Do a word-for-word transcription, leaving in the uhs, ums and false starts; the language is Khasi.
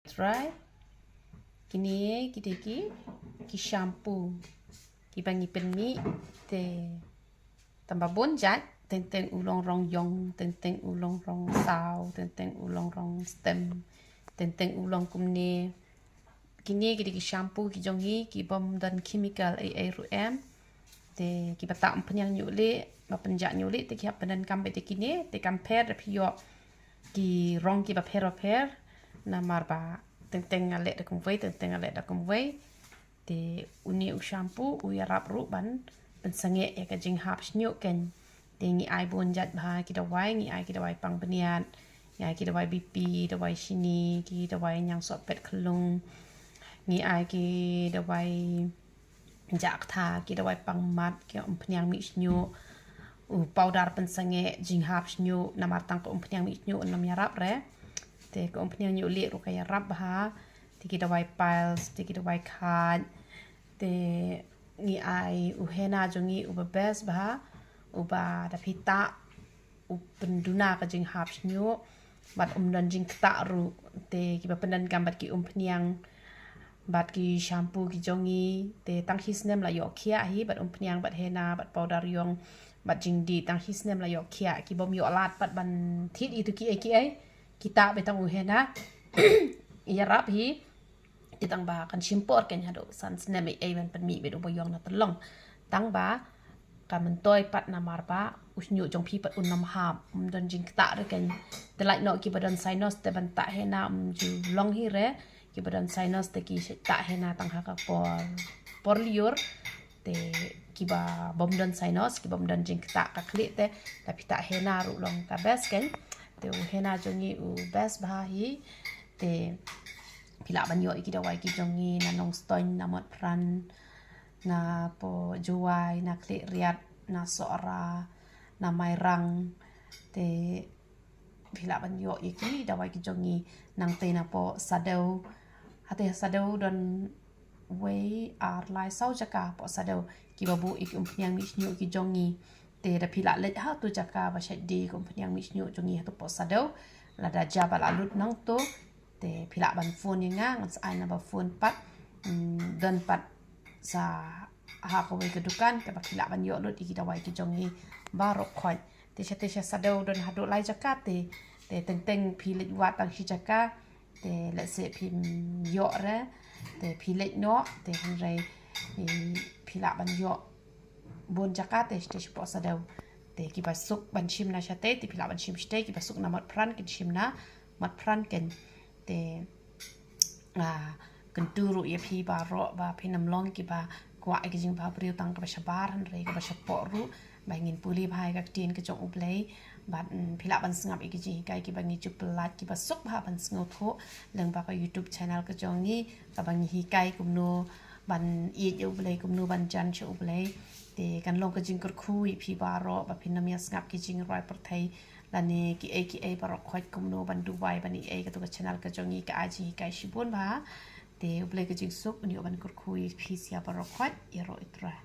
Try. Kine ki dei ki, ki shampoo kiba ngi pynmih te tang ba bun jait, teng teng u long rong ïong, teng teng u long rong saw, teng teng u long rong stem, teng teng u long kumne. Kine ki dei ki shampoo ki jong ngi ki bym don chemical ei ei ruh em. Te kiba tah umphniang ñiuh lieh, ba pynjah ñiuh lieh, te ki hap pyndonkam beit te kine, te kam pher da phi ïoh ki rong kiba pher ba pher. Namar ba teng teng nga leh da kumwei, teng teng nga leh da kumwei. Te une u shampoo u ïarap ruh ban pynsangeh ïa ka jinghap shñiuh kein. Te ngi ai bun jait bha ki dawai, ngi ai ki dawai pang bniat, ngi ai ki dawai B P, dawai shini, ki dawai ñiangsohpet khyllung, ngi ai ki dawai jah ktha, ki dawai pang mat, ki umphniang mih shñiuh, u powder pynsangeh jinghap shñiuh, namar tang ka umphniang mih shñiuh un ym ïarap re. Te ka umphniang ñiuh lieh ruh ka ïarap bha. Te ki dawai piles, te ki dawai khait. Te ngi ai u henna jong ngi uba best bha, uba da phi tah u pynduna ka jinghap shñiuh, bad um don jingktah ruh. Te kiba pyndonkam bad ki umphniang bad ki shampoo ki jong ngi, te tang hi snem la ïoh khiah hi, bad umphniang bad henna bad powder ïong bad jingdih, tang hi snem la ïoh khiah. Ki bym ïoh lad pat ban thied ïa tu kiei kiei, ki tah beit tang u henna. Ïarap hi. Te tang ba kan shim por kein haduh san snem ei ei ban pynmih beit uba ïong na tyllong. Tang ba ka myntoi pat namar ba u shñiuh jong phi pat un ym hap, um don jingktah re kein. Te lait noh kiba don sinus te ban tah henna um ju long hi re. Kiba don sinus te ki shait tah henna tang ha ka por, por lyiur. Te kiba bym don sinus, kiba bym don jingktah ka khlieh te da phi tah henna ruh long ka best kein. Te u henna jong ngi u best bha hi. Te phi lah ban ïoh ïa ki dawai ki jong ngi na Nongstoiñ, na Motphran, na poh Jowai, na Khliehriat, na Sohra, na Mairang. Te phi lah ban ïoh ïa ki dawai ki jong ngi nangtei na poh Saddew. Hangtei Saddew don wei, ar, lai, saw jaka poh Saddew kiba buh ïa ki umphniang mih shñiuh ki jong ngi. Te da phi lah leit ha tu jaka ba shait die ka umphniang mih shñiuh jong ngi ha tu poh Saddew. Lada jia ba la lut nangtu, te phi lah ban phone ïa nga, ngan sa ai number phone pat. Hmm, don pat sa ha kawei ka dukan kaba phi lah ban ïoh lut ïa ki dawai ki jong ngi baroh khoit. Te sha, te sha Saddew don haduh lai jaka te, te teng teng phi leit wad tang shi jaka. Te lehse phim ïoh re, te phi leit noh, te hynrei, eh, phi lah ban ïoh bun jaka te shatei shapoh Saddew. Te kiba suk ban shim na shatei te phi lah ban shim shatei, kiba suk na Motphran kin shim na Motphran kein. Te ah, kyntu ruh ïa phi baroh ba phin ym long kiba kwah ïa ka jingbhabriew tang kaba shabar hynrei kaba shapoh ruh, ba ngin pule bha ïa ka ktien ka jong U Blei. Bad, mm, phi lah ban sngap ïa ki jinghikai kiba ngi ju pyllait kiba suk bha ban sngewthuh lyngba ka YouTube channel ka jong ngi, kaba ngi hikai kumno ban ïeit ïa U Blei, kumno ban jan sha U Blei. Te kan long ka jingkyrkhu ïa phi baroh ba phin ym ïa sngap ki jingrwai pyrthei lane kiei kiei baroh khoit kumno ban duwai ban ïeit ïa katu ka channel ka jong ngi, ka ai jinghikai shibun bha. Te U Blei ka jingsuk un ïoh ban kyrkhu ïa phi sha baroh khoit, ïaroh, ïa Trai.